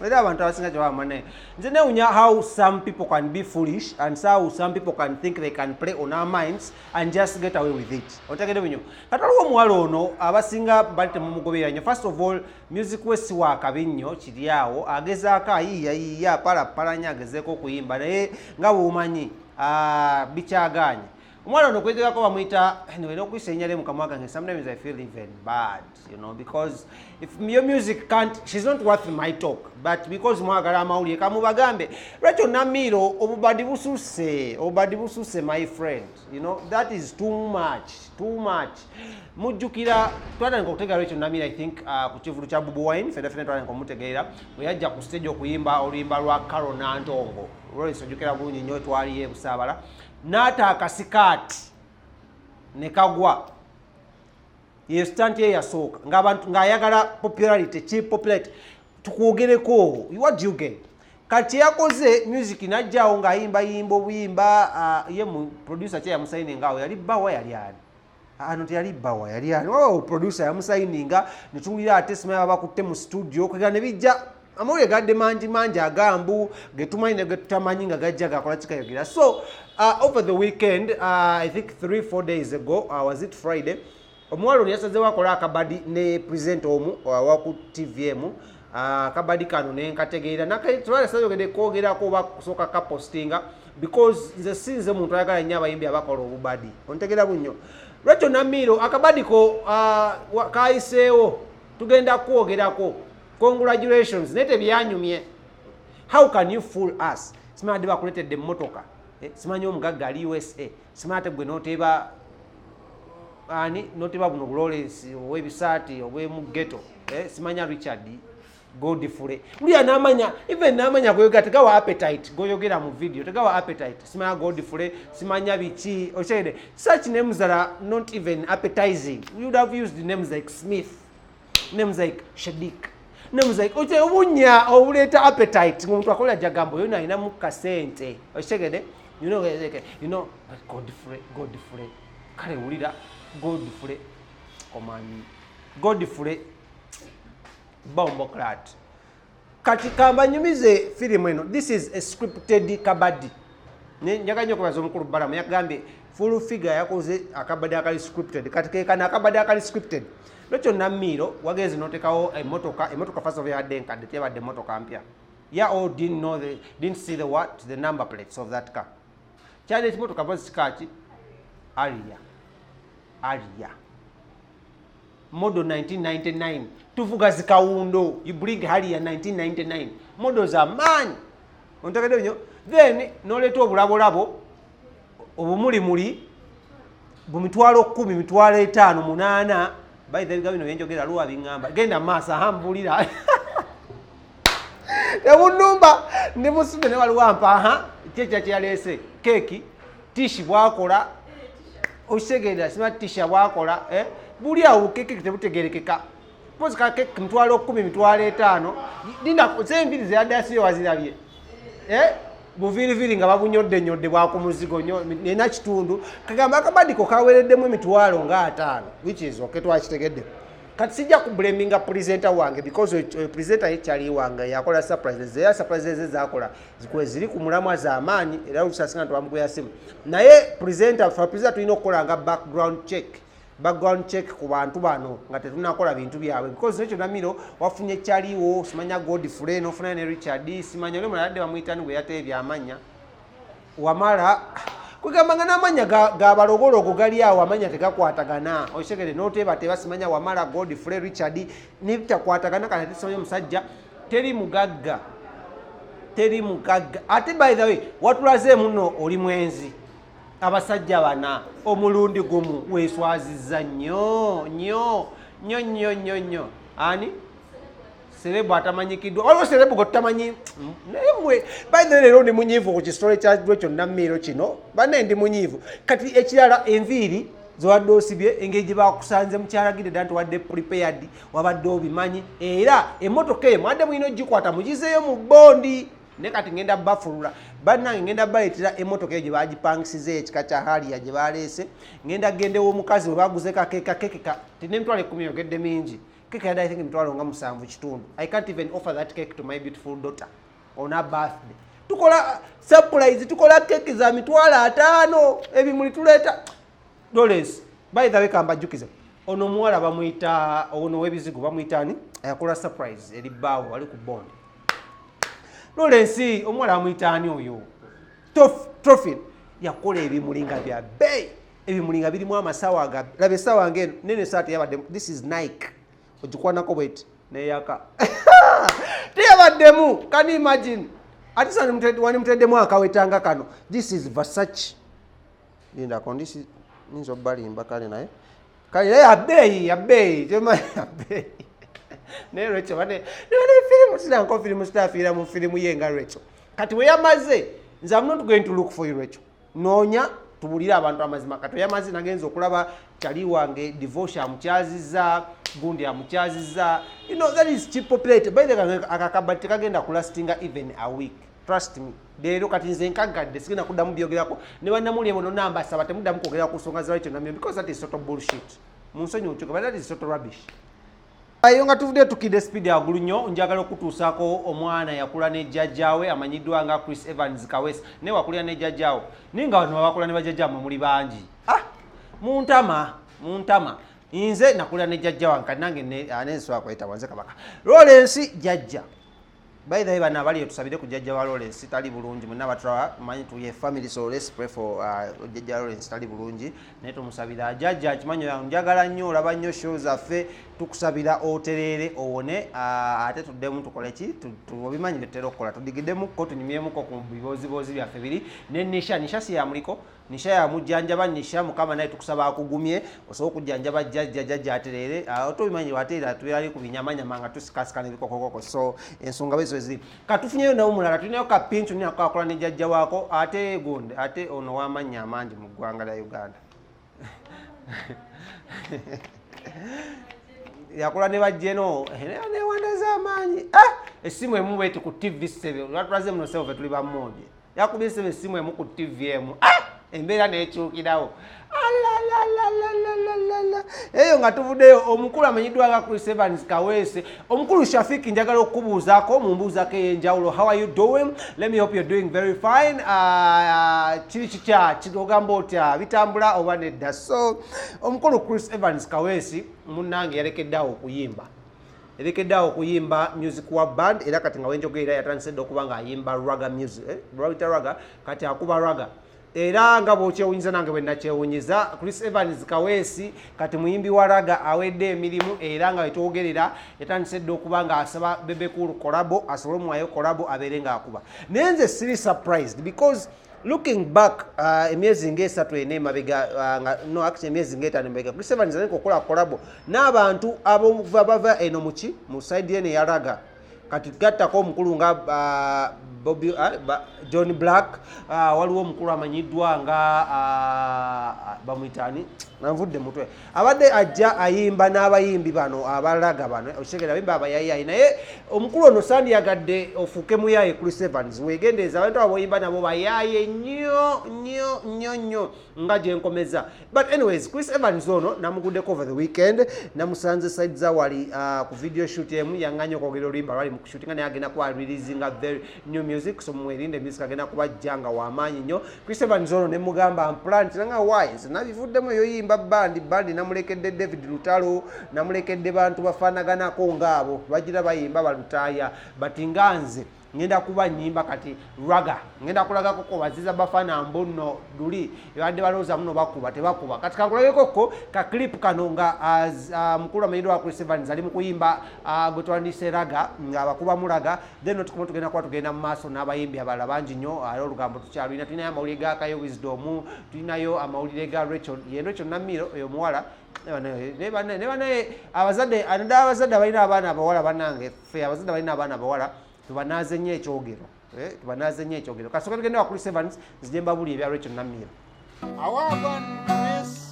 Era abantu abasinga kyebaba naye nze newunya how some people can be foolish and how some people can think they can play on our minds and just get away with it. Otegedde bunyo? Kati waliwo omuwala ono, abasinga bali temumugoberera nnyo. First of all, music we si wakabi nnyo, kiri awo, agezaako, ayiiya yiiya, apalapalanya, agezeeko okuyimba, naye nga bw'omanyi, bikyagaanye. Omuwala ono kwegekako bamuyita, anyway, n'okuyisa erinnya lye mu kamwa kange, sometimes I feel even bad because if your music can't, she's not worth my talk, but because mwagala amawulire, kamubagambe. Rachel Namiiro, obubadi bususse, obubadi bususse, my friend. That is too much, too much. Mujjukira twatandika okutegeera Rachel Namiiro, I think, ku kivulu kya Bobi Wine. Fena fena twatandika omutegeera bwe yajja ku stage okuyimba oluyimba lwa Caro Nantongo. Lwolesa ojjukira bulungi nnyo, twaliyo ebusaabala, n'ata akasikaati ne kagwa. Ye stunt ye yasooka ng'abantu ng'ayagala popularity, cheap popularity, tukwogereko. What do you get? Kati yakoze music, najjaawo ng'ayimbayimba obuyimba. Ye mu producer kye yamusayininga awo yali bawa, yali ani ano? Teyali bawa, yali ani? Oh, producer yamusayininga, netuwulira ate simanyi bakutte mu studio kwega ne bijja amawulire gadde mangi mangi agambu getumanyi ne getutamanyi nga gajja gakola kikayogera. So over the weekend, I think 3-4 days ago, was it Friday, omuwala ono yasazeewo akola akabadi ne presenter omu waku TVM. Akabadi kano nenkategeera tebalaayogedde kwogerako oba kusooka kapostinga, because nze sinze muntu ayagala nnyo abayimbi abakola obubadi. Ontegeera bunnyo? Rachel Namiiro, akabadiko kayiseewo, tugenda kwogerako. Congratulations, naye tebyanyumye. How can you fool us? Simanyi adde bakuletedde emmotoka, simanyi omugagga ali USA, simanyi ate gwe noteeba ani, noteba buno bulolesi obwebisaati obwemugeto, simanya Richard Godfrey uliya namanya, even namanya goyogera tegawa appetite, goyogera mu video tegawa appetite. Simanya Godfrey, simanya biki, okyegede? Such names that are not even appetizing. You would have used names like Smith, names like Shadik, names like oche obunya obuleeta appetite, ng'omuntu akola jagambo yona alinamu kasente. Okitegede? You know, but Godfrey, Godfrey, kale wulira Godfrey omanyi Godfrey bomboclat. Kati kambanyumize firimu eno. This is a scripted kabadi. Njagala nnyo okwebaza omukulu Balamu, yagambye Full Figure yakoze akabadi akali scripted. Kati kekano akabadi akali scripted. Lwekyo Namiiro wagenze notekawo emotoka. Emotoka, first of all, yabadde enkadde, teyabadde emotoka mpya ya all didn't know the, didn't see the what, the number plates of that car. Kyali ekimotoka mpozi kikaki? Harrier, Harrier model 1999. Tuvuga zikawundo, you bring Harrier 1999 model zamaanyi. Ontegedde nnyo? Then noleeta obulabolabo obumulimuli bu 100,000, 500,000, 800. By the way, bino byenjogera luwa biŋŋamba genda maaso. Aha, mbulira tebunumba, ndi musudde ne waliwo ampa. Aha, kyekya kyeyaleese keeki tishi bwakola, okitegeera? Sima tisha bwakola, eh? Buli awo bukeke tebutegerekeka. Pozi kakeke 100,000, 500,000. Linda, zenviri zeyadde asibe wazirabye, eh? Buviiriviri nga babunyodde nyodde bwakumuzigo nina kitundu kagamba akabadiko kawereddemu 50,000, which is okay, twakitegedde. Kati sijja kublaminga presenter wange, because oyo presenter yekyali wange yakola surprises, era surprises ze zakola zikwe ziri ku mulamwa z'amaanyi, era olusasinga nti simu. Naye presenter, fa presenter tulina okukola nga background check, background check ku bantu bano nga tetunakola bintu byabwe, because nekyo Namiro wafunye kyaliwo, simanya Godfrey, nofuna ne Richard, simanya oli mulala adde bamuyitani gwe yateebye amanya wamala kwegamba nga n'amanya gabalogologo gali awo, amanya tegakwatagana. Okitegere? Noteebateeba simanya Wamala, Godfrey, Richard, nebitakwatagana. Kati ate simanya omusajja teri mugagga, teri mugagga. Ate by the way, watulazeemu nno oli mwenzi, abasajja bana omulundi gumu. Weeswazizza nnyo nnyo nnyo nnyo nnyo nnyo. Ani celeb atamanyikiddwa? Waliwo celeb gwe tutamanyi. Naye mwe, by the way, leero ndi munyiivu ku kisitole kya Rachel Namiiro kino. Banne, ndi munyiivu. Kati ekirala, enviiri zewadde osibye, engeri gye bakusanze mukyalagidde ddala nti wadde prepared, wabadde obimanyi. Era emmotoka eyo mwadde mulina ogikwata mugizeeyo mu bondi. Naye kati ngenda bafulula, bannange, ngenda baleetera emmotoka eyo gye bagipangisiza, ekika kya Harrier gye baleese. Ngenda gendewo omukazi bwe baguze kakeeka keke ka tinemitwalo 10, yogedde mingi. Cake yadde I think emitwalo nga 7.5. I can't even offer that cake to my beautiful daughter on her birthday. Tukola surprise, tukola keki za 500,000, ebimuli tuleeta. Lawrence, by the way, kambajjukize ono omuwala bamuyita, ono ow'ebizigo bamuyita ani? Yakola surprise eri bbaawe wali ku bond. Lawrence, omuwala bamuyita ani oyo? Trophy yakola ebimuli nga bya bbeeyi, ebimuli nga birimu amasawa aga, laba essaawa ng'eno nene, essaawa teyabadde, this is Nike, ogikwanako bweti neyaka teyabaddemu. Can you imagine? Ate sa wandimuteddemu akawetanga kano. This is Versace. Lindako, this is, nyinza obbalimba, kale naye kale naye yabbeeyi, yabbeeyi, temanyi yabbeeyi. Naye Rachel bane firimu siranko firimu sitafiira mu firimu ye nga Rachel. Kati we yamaze, nze I'm not going to look for you, Rachel. Noonya tubulire abantu amazima. Kati we yamaze, nagenza okulaba kyali wange divorce amukyaziza, gundi amukyaziza. You know that is cheap popularity. By the way, akakabati tekagenda kulastinga even a week, trust me. Leero kati nze nkaggadde, sigenda kuddamu byogerako ne bannamuli ebo nonambasaba temuddamu kwogera ku nsonga za Rachel Namiro, because that is sort of bullshit. Munsonyiwe nkyoge, but that is sort of rubbish. Ayo nga tuvudde tukidde speed agulu nnyo. Njagala okutuusaako omwana yakula ne jjajjaawe amanyiddwa nga Chris Evans Kawesi, naye wakulira ne jjajjaawe, naye nga bano babakula ne bajjajjammwe muli bangi. Ah, muntama, muntama. Nze nakulira ne jjajja wange, kati nange nensobola kweyita wanze kabaka Lawrence jjajja. By the way, bano abali tusabire ku jjajja wa Lawrence, tali bulungi. Mwenna batulaba manyi tuye family, so let's pray for jjajja Lawrence, tali bulungi naye tumusabira. Jjajja akimanyi njagala nnyo, olaba nnyo show zaffe, tukusabira otereere owone, ate tuddemu tukole ki, obimanyi byetutera okukola, tudigiddemukko tunyumyemuko ku bibooziboozi byaffe biri ne Nisha. Nisha si yamuliko, Nisha yamujjanjaba. Nisha, Mukama naye tukusaba akugumye osobola okujjanjaba jjajja, jjajja atereere. Otobimanyi wateera tubeerali ku binyamanyama nga tusikasika n'ebikokokoko, so ensonga bwezo ziri. Katufunyeyo nawe omulala, tulinayo kapincu nako akola ne jjajja waako, ate gundi, ate ono w'amannya amangi mu ggwanga lya Uganda, yakola ne bajjeno newanda z'amaanyi. Essimu emu bweti ku TV ssebe, lwatulaze muno ssebo, fe tuli bamoodi, yakubye ssebe essimu emu ku TV emu, embeera nekyukirawo. Alalalalalalalala. Eyo nga tuvuddeyo, omukulu amanyiddwa nga Chris Evans Kaweese, omukulu Shafiki, njagala okukubuuzaako mu mbuuzako ey'enjawulo. How are you doing? Let me hope you're doing very fine. Kiri kitya, ogamba otya, bitambula oba nedda? So omukulu Chris Evans Kaweesi munnange yalekeddeawo okuyimba, erekeddeawo okuyimba music wa band, era kati nga wenjogerera yatandise dda okuba ng'ayimba ragga music, lwayita ragga, kati akuba ragga. Era nga bw'okyewunyiza nange bwe nakyewunyiza, Chris Evans Kaweesi kati muyimbi wa ragga, awedde emirimu, era nga wetwogerera yatandise dda okuba ng'asaba Bebe Cool collabo, asobole omuwayo collabo abeere ng'akuba. Naye nze siri surprised because looking back, emyezi ng'esatu ena emabega, no, actually emyezi ng'etaano emabega, Chris Evans aleka okukola collabo n'abantu abomuva bava eno muki mu side eno eya ragga. Kati gattako omukulu nga Bobby, John Black, waliwo omukulu amanyiddwa nga bamuyita ani, nanvudde mutwe, abadde ajja ayimba n'abayimbi bano abalaga bano, okitegera, abayimbi abayayayi. Naye omukulu ono sandiyagadde ofuuke muyaye. Chris Evans, wegendereza abantu abo boyimba nabo, bayaye nnyo nnyo nnyo nnyo nga gyenkomeza. But anyways, Chris Evans ono namuguddeko over the weekend, namusanze side za wali ku video shoot emu, yaŋŋanye okwogera oluyimba lwali mu kushootinga, naye agenda kuba releasinga very new music, so mwerinde music agenda kubajja nga wamaanyi nnyo. Chris Evans ono ne mugamba mplan nanga wise nabivuddemu eyo yimba bandi bandi, namulekedde David Lutalo, namulekedde bantu bafaanaganako ngaabo bagira bayimba balutaaya, but nga nze ngenda kuba nyimba kati ragga, ngenda kulagako ko baziza bafana mbuno luli ebadde balowooza muno bakuba tebakuba. Kati kankulageko ka clip kano nga mukulu amanyiddwa Chris Evans ali mu kuyimba gwe twandise ragga, nga abakubamu ragga. Then otukoma tugenda kuba tugenda mu maaso n'abayimbi abalala bangi nnyo, ate olugambo tukyalulina. Tulinayo amawulire ga Kayo Wisdom, tulinayo amawulire ga Rachel, ye Rachel Namiro oyo omuwala ne banaye abazadde, naddala abazadde abalina abaana abawala. Bannange, ffe abazadde abalina abaana abawala tubanaaze nnyo ekyogero, tubanaaze nnyo ekyogero. Kasooka tugende wa Chris Evans, nzije mbabuli ebya Rachel Namiro. Wagwan, Chris.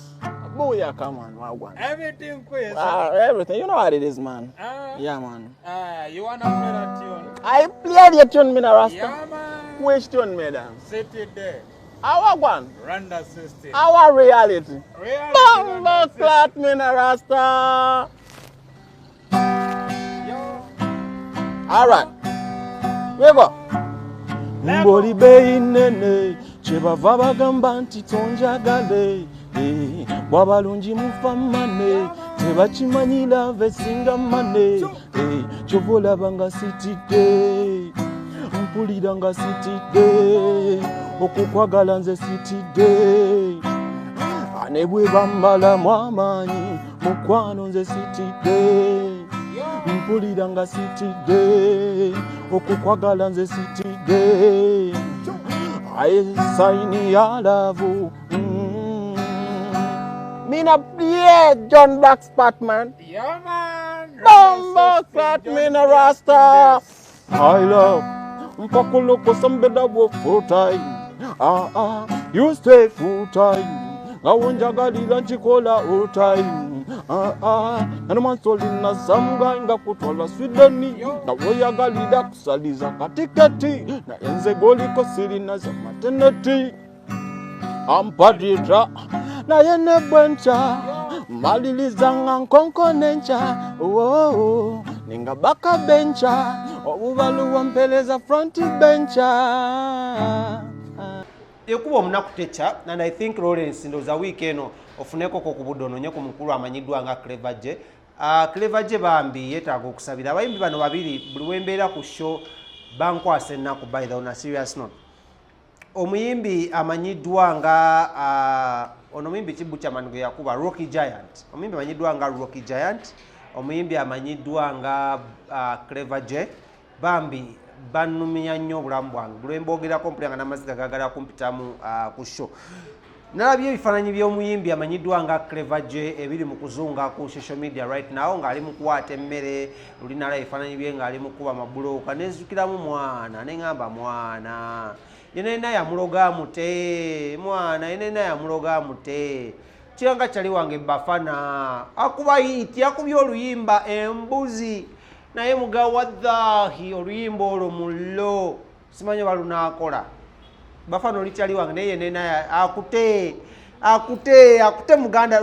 Booyah, come on, wagwan. Everything, Chris. Everything. You know what it is, man. Yeah, man. You wanna play that tune? I play the tune, me, Rasta. Yeah, man. Which tune, me, dan? Sit it there. Our one. Run the system. Our reality. Reality. Bomba clot, me, Rasta. All right. We go. Mboli beyi nene kyebava bagamba nti tonjagale eh, bwabalungi mufamane tebakimanyi love esinga money eh, kyova olaba nga sitidde mpulira nga sitidde okukwagala nze sitidde ne bwe bamalamu amaanyi mukwano nze sitidde mpulira nga sitidde okukwagala nze sitidde aye sign ya love. Me na play John Black Spot, man. Yeah, man. Bomba clat me na Rasta. I love Mpakuloko sambeda wo full time. Ah ah, you stay full time. Ngawonjagalira nkikola all time. Ah ah, nanomansolina some guy nga kutwala Sweden. Naweyagalira kusaliza katikati. Naye nze goliko sirina za maternity. Ampadira naye ne bwenkya maliriza nga nkonkona enkya oo ninga baka bencha obubaluwa mpereza front bencha. Ekuba omunaku techa, and I think Lawrence, ndowooza wiiki eno ofuneko ku budde ononye ku mukulu amanyiddwa nga Clever J. Clever J bambi yeetaaga okusabira. Abayimbi bano babiri buli wembeera ku show bankwasa ennaku. By the on a serious note, omuyimbi amanyiddwa nga ono omuyimbi Kibuchaman gwe yakuba Rocky Giant, omuyimbi amanyiddwa nga Rocky Giant, omuyimbi amanyiddwa nga Clever J, bambi bannumya nnyo obulamu bwange. Buli lwemboogerako mpulira nga n'amaziga gagala kumpitamu ku show. Nalabye ebifaananyi by'omuyimbi amanyiddwa nga Clever J ebiri mu kuzunga ku social media right now ng'ali mu kuwaata emmere. Luli nalaba ebifaananyi bye ng'ali mu kuba mabulooka, nenzukiramu mwana, neŋŋamba mwana yenena yamuloga amute, mwana yenena yamuloga amute. Kiranga kyali wange Bafana akuba hit, akubye oluyimba Embuzi, naye mugawadhahi oluyimba olwo mullo simanyi oba lunaakola. Bafana oli kyali wange, naye yenena akute akute akute muganda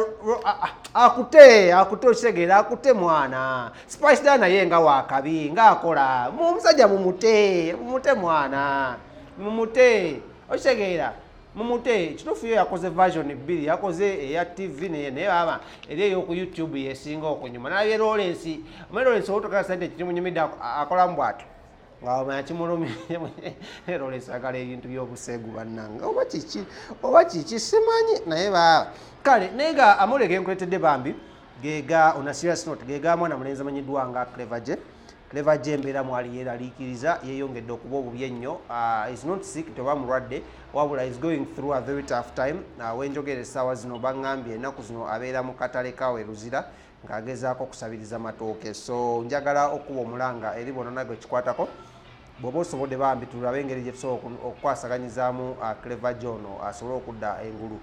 akute akute, okitegeera, akute mwana. Spice Diana naye nga wakabi ngaakola omusajja, mumute mumute mwana mumute, okitegeera, mumute. Kituufu yo yakoze version bbiri, yakoze eya TV naye baba eri ey'oku YouTube yesinga okunyuma. Nalabye Lawrence, omanyi Lawrence owotokala sente kimunyumidde akolamu bw'atyo nga omanya kimulumye. Lawrence agala ebintu by'obuseegu bannange, oba kiki oba kiki simanyi, naye baba kale. Naye nga amawulire genkuletedde bambi gega, on a serious note, gega mwana mulenzi amanyiddwa nga Clever J. Clever J embeera mwali yeeraliikiriza yeeyongedde okuba obubi ennyo. Is not sick, toba mulwadde, wabula is going through a very tough time. Wenjogera essaawa zino, baŋŋambye ennaku zino abeera mu katale kawe Luzira ng'agezaako okusabiriza matooke. So njagala okuba omulanga eri bonna gwe kikwatako, bw'oba osobodde bambi tulabe engeri gye tusobola okukwasaganyizaamu Clever J ono asobole okudda engulu.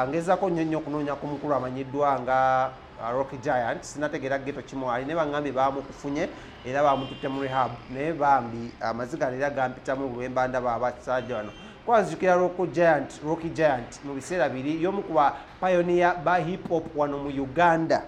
Ngezaako nnyo nnyo okunoonya ku mukulu amanyiddwa nga Rocky Giant, sinategeera ghetto kimwali, naye baŋŋambye bamukufunye era bamututte mu rehab. Naye bambi amaziga era gampitamu buli lwe ndaba abasajja bano. Kwazijukira Rocky Giant, Rocky Giant mu biseera biri y'omu ku ba pioneer ba hip hop wano mu Uganda.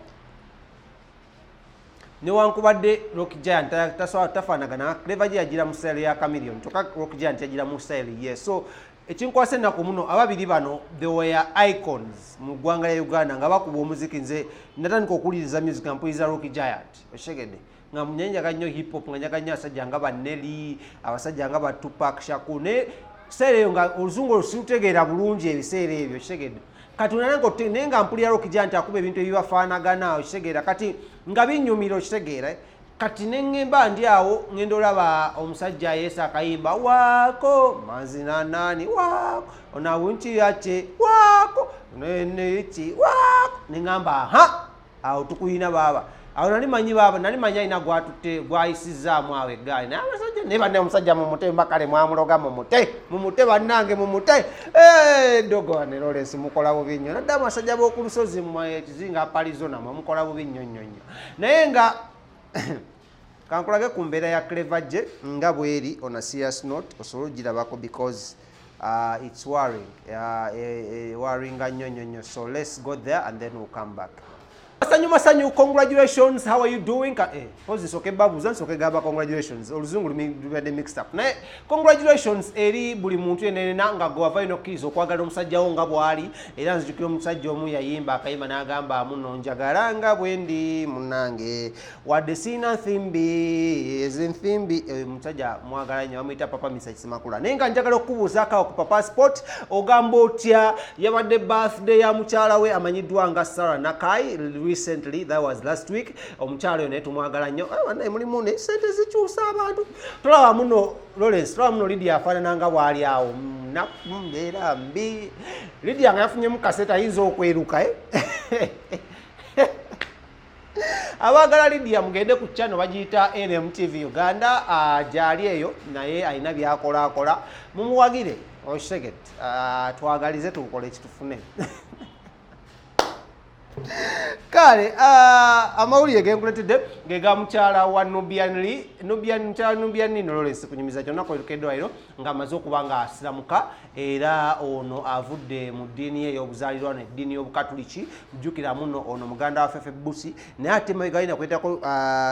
Newankubadde Rocky Giant tasobola tafaanagana, Clever J yagira mu style ya Chameleon, kyokka Rocky Giant yagira mu style ye. So ekinkwasa ennaku muno, ababiri bano they were icons mu ggwanga lya Uganda nga bakuba omuziki. Nze natandika okuwuliriza music nga mpuliriza Rocky Giant, okitegedde, nga nyenjaga nnyo hip hop, nga njaga nnyo abasajja nga ba Nelly, abasajja nga ba Tupac Shakur, naye kiseera eyo nga oluzungu olwo sirutegeera bulungi ebiseera ebyo, okitegedde. Kati naye nga mpulira Rocky Giant akuba ebintu ebibafaanagana, okitegeera, kati nga binyumira, okitegeera. Kati neŋŋemba ndi awo ŋŋenda olaba omusajja yeesa akayimba waako mazina nani waako onawunkiyace waako neneki waako, neŋŋamba aha, awo tukuyina baaba. Awo nali manyi baaba, nali manyi alina gwatutte gwayisizaamu awo eggaali, naye abasajja naye banne omusajja mumute mbakale mwamuloga, mumute mumute bannange mumute. Dogo ne Lawrence mukola bubi nnyo, nadde abasajja b'oku lusozi mmwe ekizinga Arizona mwe mukola bubi nnyo nnyo nnyo. Naye nga kankulage ku mbeera ya Clever J nga bweri on a serious note, osobole ogirabako because it's worrying, worrying nnyo nnyo nnyo. So let's go there and then we'll come back. Masanyu masanyu, congratulations, how are you doing? Pozi soke babuza nsoke gaba congratulations. Oluzungu lubadde mixed up. Naye congratulations eri buli muntu yenna nga gwe wavayo n'okkiriza okwagala omusajja wo nga bw'ali. Era nzijukira omusajja omu yayimba akayimba n'agamba, muno njagala nga bwe ndi munnange, wadde siina nsimbi ezinsimbi. Omusajja mwagala nnyo, bamuyita Papa Misa Kisemakula. Naye nga njagala okukubuuzaako awo ku Papa Sport, ogamba otya? Yabadde birthday ya mukyala we amanyiddwa nga Sarah Nakai recently, that was last week. Omukyala oyo naye tumwagala nnyo. Bannaye mulimu ne sente zikyusa abantu. Tolaba muno Lawrence, tolaba muno Lydia afaanana nga bw'ali awo naku mbeera mbi. Lydia nga yafunyemu kasente ayinza okweruka, eh? Abaagala Lydia mugende ku channel bagiyita NMTV Uganda, gyali eyo, naye alina byakolakola, mumuwagire. Okitegedde? Twagalize tukole kitufune. Kale amawulire genkuletedde ge ga mukyala wa Nubian Lee. Nubian, mukyala Nubian Lee no Lawrence kunyumiza kyonna kwerukeddwaliro ng'amaze okuba nga asiramuka, era ono avudde mu ddiini ye ey'obuzaalirwano, eddiini y'Obukatuliki. Jjukira muno ono muganda wa Fefe Busi. Naye ate galina kuleetako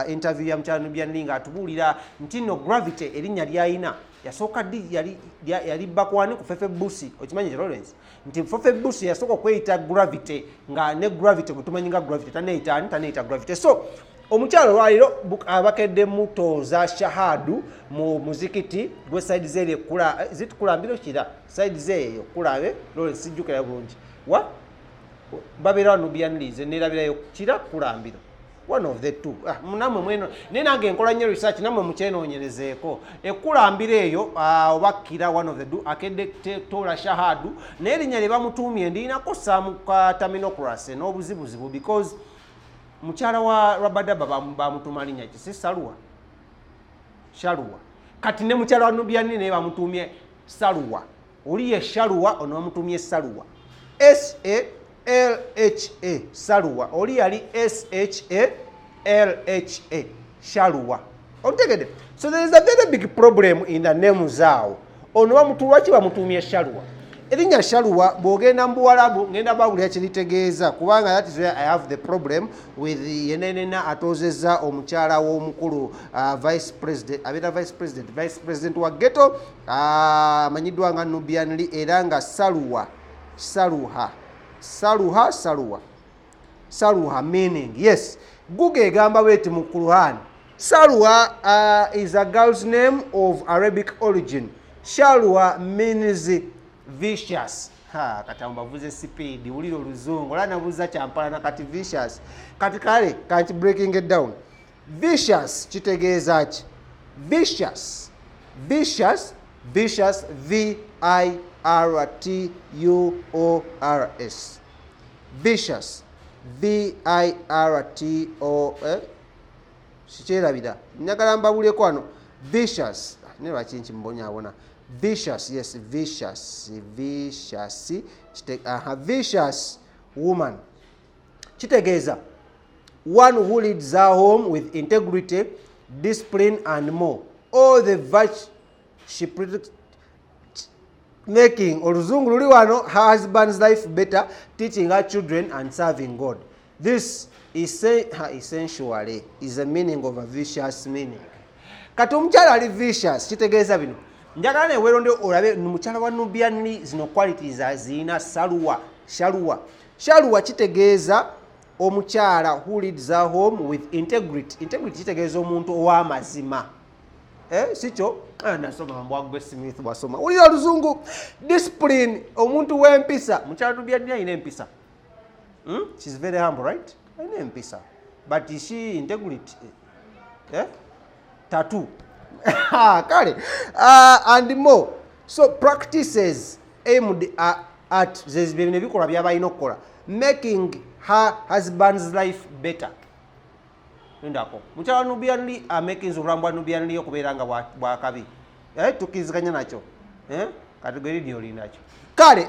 interview ya mukyala Nubian Lee ng'atubuulira nti nno Gravity erinnya ly'ayina yasooka ddi yali bakwani ku Fefe Busi. Okimanyi ekyo, Lawrence, nti Fefe Busi yasooka okweyita Gravity, nga ne Gravity gwe tumanyi nga Gravity taneeyita ani, taneeyita Gravity. So omukyalo olwaliro abakedde mutooza shahadu mu muzikiti gwe side zeri ekula zitukulambiro kira side zeeyo kulabe. Lawrence, sijjukira bulungi wa babeera Nubian Lee, nerabirayo kira kulambiro, one of the two. Namwe mweno, naye nange nkola nnyo research, nammwe mukyenoonyerezeeko. Ekkulambiro eyo oba kira, one of the two, akedde tola shahadu. Naye erinnya lye bamutuumye ndirinako some ka terminocracy n'obuzibuzibu, because mukyala wa Rabadaba bamutuuma linnya ki? Si Saluwa? Shaluwa. Kati ne mukyala wa Nubian Lee naye bamutuumye Saluwa. Oli ye Shaluwa, ono bamutuumye Saluwa, S A L H A, Saluwa. Oli yali S H A L H A, Shaluwa. Otegedde? So there is a very big problem in the names awo. Ono lwaki bamutuumye Shaluwa? Erinnya Shaluwa bw'ogenda mu Buwalabu, ngenda bawulira kyeritegeeza, kubanga that is where I have the problem with yenenena atoozezza omukyala w'omukulu, vice president, abeera vice president wa ghetto, amanyiddwa nga Nubian Lee, era nga Saluwa, Saluha, Saluha, Saluwa, Saluha meaning, yes, Google egamba bweti mu Quran: Salwa is a girl's name of Arabic origin. Shalwa means vicious. Ha, kati abo bavuze speed. Wulira oluzungu ola nabuuza kyampalana. Kati vicious, kati kale kanti breaking it down, vicious kitegeeza ki? Vicious, vicious, vicious, V I R T U O R S, vicious, V I R T O, eh? Sikyerabira, njagala mbabuleko wano vicious. Naye lwaki nkimubonyaabona? Vicious, yes, vicious, vicious. Aha, vicious woman kitegeeza one who leads her home with integrity, discipline and more, all the virtue she predicts, making, oluzungu luli wano, her husband's life better, teaching her children and serving God. This is essentially is the meaning of a vicious meaning. Kati omukyala ali vicious kitegeeza bino. Njagala neweeronde olabe mukyala wa Nubian Lee zino qualities azirina. Saluwa, shaluwa, shaluwa kitegeeza omukyala who leads her home with integrity. Integrity kitegeeza omuntu ow'amazima. Eh, sikyo? Ah, nasoma mbwagwe Smith bwasoma. Wulira oluzungu. Discipline, omuntu w'empisa. Mukyala Nubian Lee alina empisa. She's very humble, right? Alina empisa, but is she integrity? Eh? Tattoo. Kale and more so practices aimed at bino ebikolwa byabalina okukola, making her husband's life better. Ndako mukyala Nubian Lee amakinze obulamu bwa Nubian Lee okubeera nga bwakabi. Eh, tukkiriziganya nakyo, eh? Kati gwe Lydia olinakyo. Kale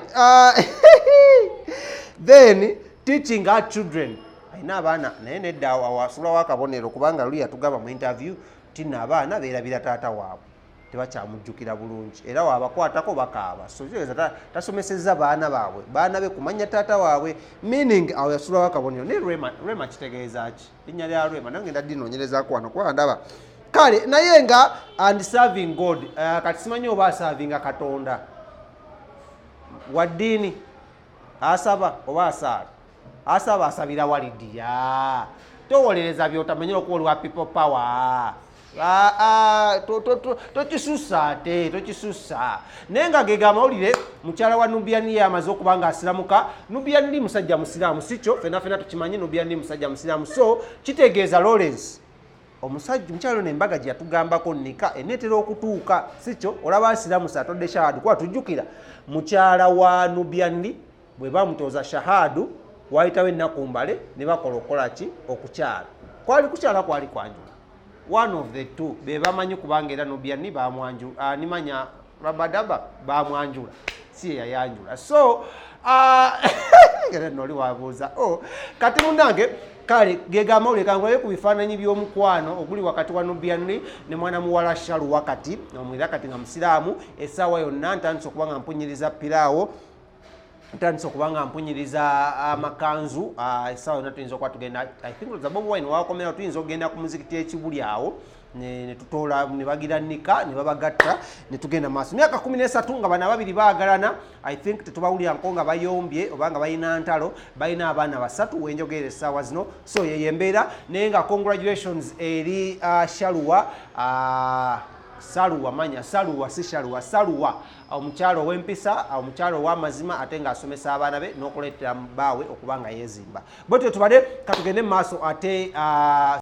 then teaching her children, alina abaana, naye nedda awo asulawo akabonero, kubanga luli yatugamba mu interview tina abaana beerabira taata waabwe. Tebakyamujjukira bulungi, era wabakwatako bakaaba. So kitegeeza tasomesezza baana baabwe, baana be kumanya taata waabwe, meaning awo yasulawo akabonero. Naye Rema, Rema kitegeeza ki? Linnya lya Rema nange ngenda dinoonyerezaako wano kuba ndaba kale naye nga and serving God. Kati simanyi oba aservinga Katonda wa ddiini, asaba oba asaala, asaba asabira walidiya. Towolereza byotamanyire okuba oli wa People Power. Ah, ah, tokisusa ate tokisusa. Naye nga gega amawulire, mukyala wa Nubian ye amaze okuba nga asiramuka. Nubian Li musajja musiraamu, si kyo? Fena fena tukimanyi Nubian Li musajja musiraamu. So kitegeeza Lawrence omusajja mukyalo ono embaga gye yatugambako nika eneetera okutuuka, si kyo? Olaba asiramusa, atodde shahadu, kuba tujjukira mukyala wa Nubian Li bwe bamutooza shahadu wayitawo ennaku mbale ne bakola okukola ki? Okukyala. Kwali kukyala, kwali kwanjula, one of the two be bamanyi, kubanga era Nubian Li bamwanjula, nimanya Rabadaba bamwanjula, si ye yayanjula. So era noli wabuuza, oh, kati munange kale gega amawulire. Kankulabe ku bifaananyi by'omukwano oguli wakati wa Nubian Li ne mwana muwala Shaluwa kati omwira kati nga musiraamu. Essaawa yonna ntandise okuba nga mpunyiriza piraawo, ntandise okuba nga mpunyiriza amakanzu. Essaawa yonna tuyinza okuba tugenda, I think za Bobi Wine wakomera, tuyinza okugenda ku muzikiti ekibuli awo ne tutoola ne bagira nika ne babagatta ne tugenda maaso. Myaka 13 nga bano ababiri baagalana. I think tetubawulira nko nga bayombye oba nga balina ntalo. Balina abaana basatu wenjogerera essaawa zino. So yeyo embeera. Naye nga congratulations eri Shaluwa, Saluwa, manya Saluwa, si Shaluwa, Saluwa, omukyalo ow'empisa, omukyalo ow'amazima, ate ng'asomesa abaana be n'okuleetera bbaawe okuba nga yeezimba. Bwetyo tubadde katugende mu maaso ate.